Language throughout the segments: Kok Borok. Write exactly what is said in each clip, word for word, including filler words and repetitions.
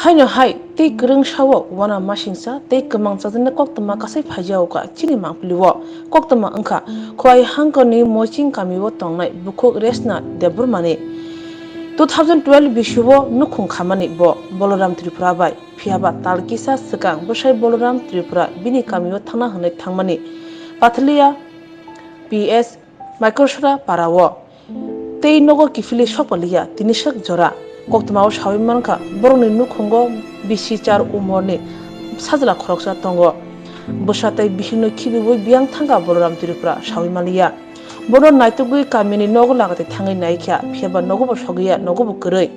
Haino hai tei kwrwng sao uana masingcha tei kwmang chajaknai koktwma kasai phaijago kha chini mangpili o. Koktwma wngkha Khowai hangkoni Moiching kami o tongnai bukhuk Resna Debbarma ni. Two thousand twelve bisi o nukhung khamani bo Boloram Tripura bai, phiyaba tal kisa swkang bwsai Boloram Tripura bini kami o thangna hwnwi thangmani Pathalia P S Maikorsora para o. Tei nogo kiphilwi sopaliya tini sak jora. Koktwmao sawi mankha, borokni nukhungo bisi char umorni sajla khoroksa tongo. Bwsa tei bihikno khibiwi biyang thangkha Boloram Tripura sawi manliya. Bono naitugwi kamini nogo lagati thangwi naikha, phiyaba nogobo sogwiya, nogobo kwrwi.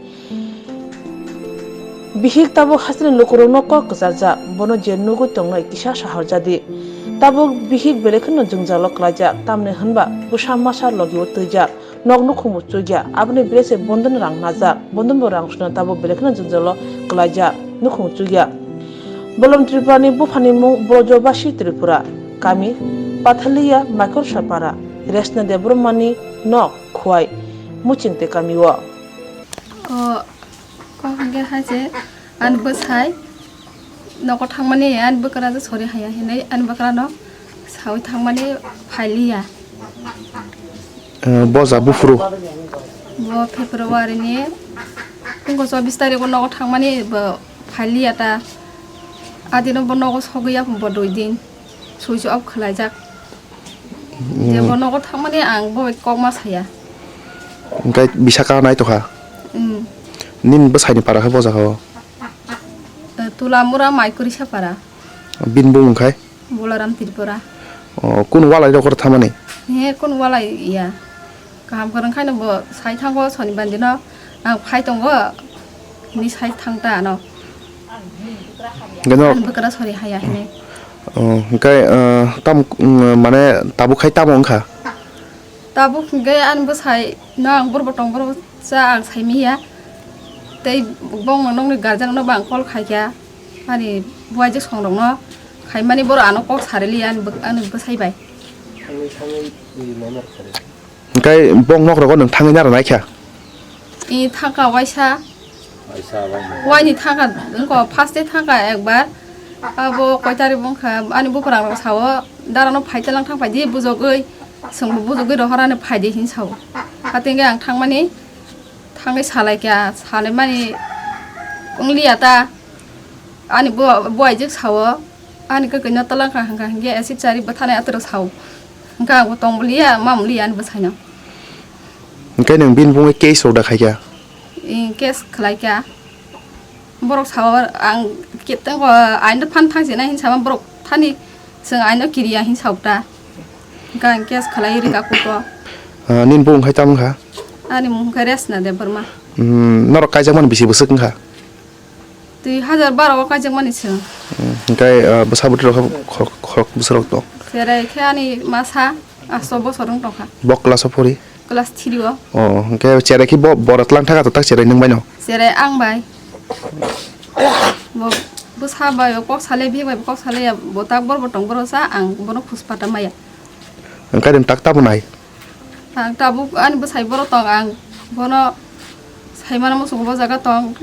Bihik tabuk hasteni lukurokno kok kwcharjak, bono je nugwi tongnai kisa sahorjadi. Tabuk bihik belai kheno jwngjalo kwlaijak, tamni hwnba bwsa masa logio twijak, nok nukhungbo chukya, aboni bere se bondon rang najak, bondonbo rang suna tabuk belai kheno jwngjalo kwlaijak, nukhung chukya. Bolom Tripurani buphani mung Brojobasi Tripura, kami Pathalia Maikorsapara, Resna Debbarmani nok Khowai, Muchingte kami o. O, kok hwnkhe hai se, ani bwsai nogo thangmani, ani bwkra je sori haya hinwi, ani bwkrano sawi thangmani phailiya. Eh, boja buphuru? Bo February ni tungko chobbish tarikh o nogo thangmani bo phailiya ta. Adino bo nogo sogwi ya bo dui din. Switch off khwlaijak. Mm. Je bo nogo thangmani ang bo bai kok ma saya. Hwnkhe bisa ka nai tokha? Mm. Nini bwsaini para khe bo jaga o? Eh, Tulamura Maikurisa para. Bini bumung khai? Bolaram Tripura. O, kunu walai rok oro thangmani? He, kunu walai ya. Kaham kwrwng khaino bo sai thango soni bandino. Ang phai tongo. Ni sai thang ta ano. Hwnkhe no. Ani bwkra sori haya hini. O, hwnkhe, eh, tam, mm, mane tabuk khai tamo wngkha? Tabuk hwnkhe ani bwsai no ang borbo tong borbo cha ang saimanya. Tei bongno nokni guardian no bo ang call khaikha. Ani buaijwk songrokno khaimani borok ano kok sariliya ani bw-, ani bwsai bai. Hwnkhe bong nok rogo nwng thangwi naro naikha? I thangkha waisa. Waisa bai. Waini thangkha, wngkha first day thangkha ekbar. Abo koi tarik wngkha, ani buphang rok sao, dara no phai talang thang phaidi bujogwi, chwngbo bujogwi rohor ani phaidi hin sao. Hatingkhe ang thangmani, thangwi salaikha, salaimani wngliya ta. Ani bo, bo aijwk sao, ani kwkwi no twlang kha hwnkha hwnkhe acid chari bwthanai atwrwk sao. Hwnkha ang bo tong bwliya, ma bwliya ani bwsaino. Hwnkhe nwng bini bungwi case rok da khaikha? Ing, case khwlaikha. Borok sao ang khe tei bo aino phan thang sinai hin sama borok thani chwng aino kiriya hin sao ta. Hwnkha ang case khwlai rikha court o. Ah, nini bung hai tamo wngkha? Ani mung khe Resna Debbarma. Hmm, norok kaijakmani bisi bwswk wngkha? Twi hajar baro o kaijakmani chwng. Hmm, hwnkhe, ah, bwsa bwtwi rok khe khorok, khorok bwsa rok tong? Cherai khe ani masa asto bosor wng tongkha. Bo class o pori? Class three o. Oh, hwnkhe cherai khe bo, bora tlang thaka to tak cherai nwng bai no? Cherai ang bai. Bo bwsa bai kok salai, bihik bai kok salai ya, bo tak bor bo tong boro sa, ang bono khus pata maya. Hwnkhe nwng tak tamo nai? Ang tabuk ani bwsai boro tong, ang bono saimano muchungo bo jaga tong.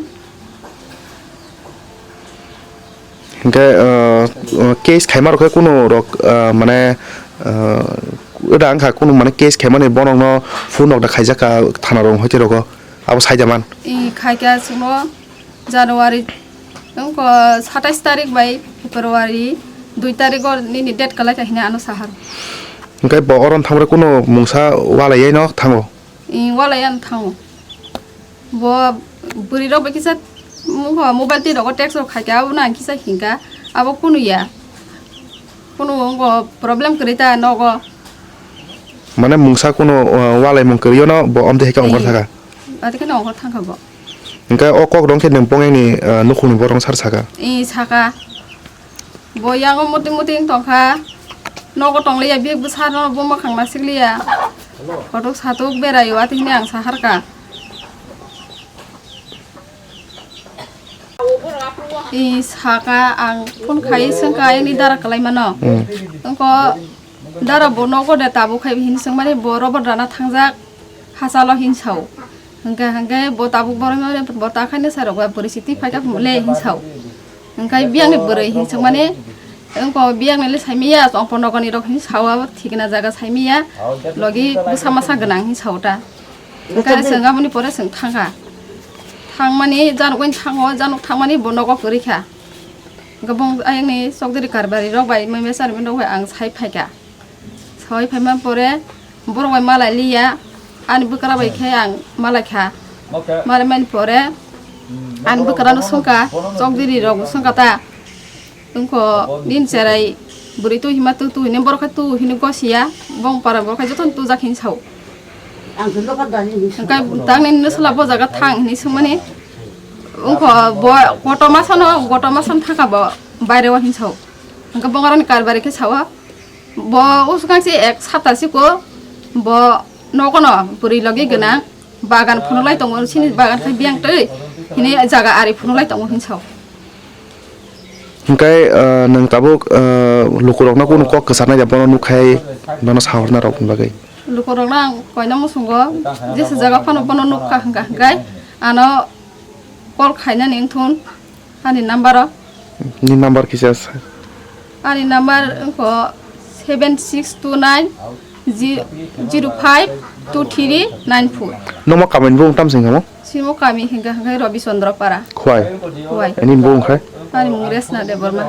Hwnkhe, uh, uh, case khaima rok khe kunu rok, uh, mane, uh, da wngkha kunu mane case khaimani bono no phone rok da khaijak kha thana rok hoite rogo abo saida man. I khaikha chwngno January wngkha satais tarik bai February dui tarik o nini date kwlai kha hwnwi ano sahar. Hwnkhe bo oro thangmani kunu mungsa walai no thango? I walai ano thango. Bo bwrwi rok bai kisa wngkha mobile twi rogo text rok khaikha, abo no ang kisa hinkha, abo kunu ya. Kunu wngkha problem kwrwi ta nogo. Mane mungsa kunu, uh, walaimung kwrwi no bo omtwi hai khe ongkhor thaka? Ati kheno ongkhor thangkha bo. Hwnkhe o kok rong khe nwng bongni, uh, nukhungni borok sar saka? I saka. Bo yango muting muting tongkha. Nogo tongliya bihik bwsano bo mwkhang nasikliya. Kotok satok beraio ati hini ang saharka. I saka ang phone khai swngkha ini dara kwlai mano. Hmm. Wngkha dara bo nogo de tabuk khai hini swngmani bo robo dana thangjak hachalo hin sao. Hwnkhe, hwnkhe bo tabuk borok no, bo ta khaina sai rok ba bwrwi si twi phai kha le hin sao. Hwnkhe biyang ni bwrwi hin swk mani, wngko biyang ni le sai maya, tongphor nokol ni rok hin sao, abo thikna jaga sai maya, logi bwsa masa gwnang hin sao ta. Hwnkhe chwng aboni pore chwng thang kha. Thang mani januk bai thango, januk thang mani bo nogo kwrwi kha. Hwnkhe bong ayang ni chokdiri karbari rok bai, meme sari rok bai ang sai phai kha. Soi phaima pore borok bai malai liya, ani bwkra bai khe ang malai kha. Malai mani pore ani bwkra no swngkha, chokdiri rok bo swngkha ta. Wngkho nini cherai bwrwi tu hima tu, tu hini borok khe tu hini gosiya, bong para borok khe jotono tujak hini sao. Hwnkhe tangni nwswla bo jaga thang hini swngmani. Wngkho bo kotorma sano, kotorma sano thangkha bo baire o hini sao. Hwnkhe bongrani karbari khe sao. Bo usukang se ek sapta siko bo nogono bwrwi logi gwnang bagan phunuk lai tongo, sini bagan khai biyang twi hini jaga ari phunuk lai tongo hin sao. Hwnkhe, ah, nwng tabuk, ah, lukurokno kunu kok kwcharnai da bono nukhai bono sahorna rokni bagwi? Lukurokno ang koina muchungo jesa jaga phano bono nukha hwnkha hwnkhe ano call khainani wngthun. Ani number o? Ni number kisa sa? Ani number wngkho seven six two nine zero five two three nine four. Nomo kamini bung tam sing kamo? Simo kami hingka hingka Rabi Chandra Para. Khwai? Khwai. Ani bung khai? Ani mung Resna Debbarma.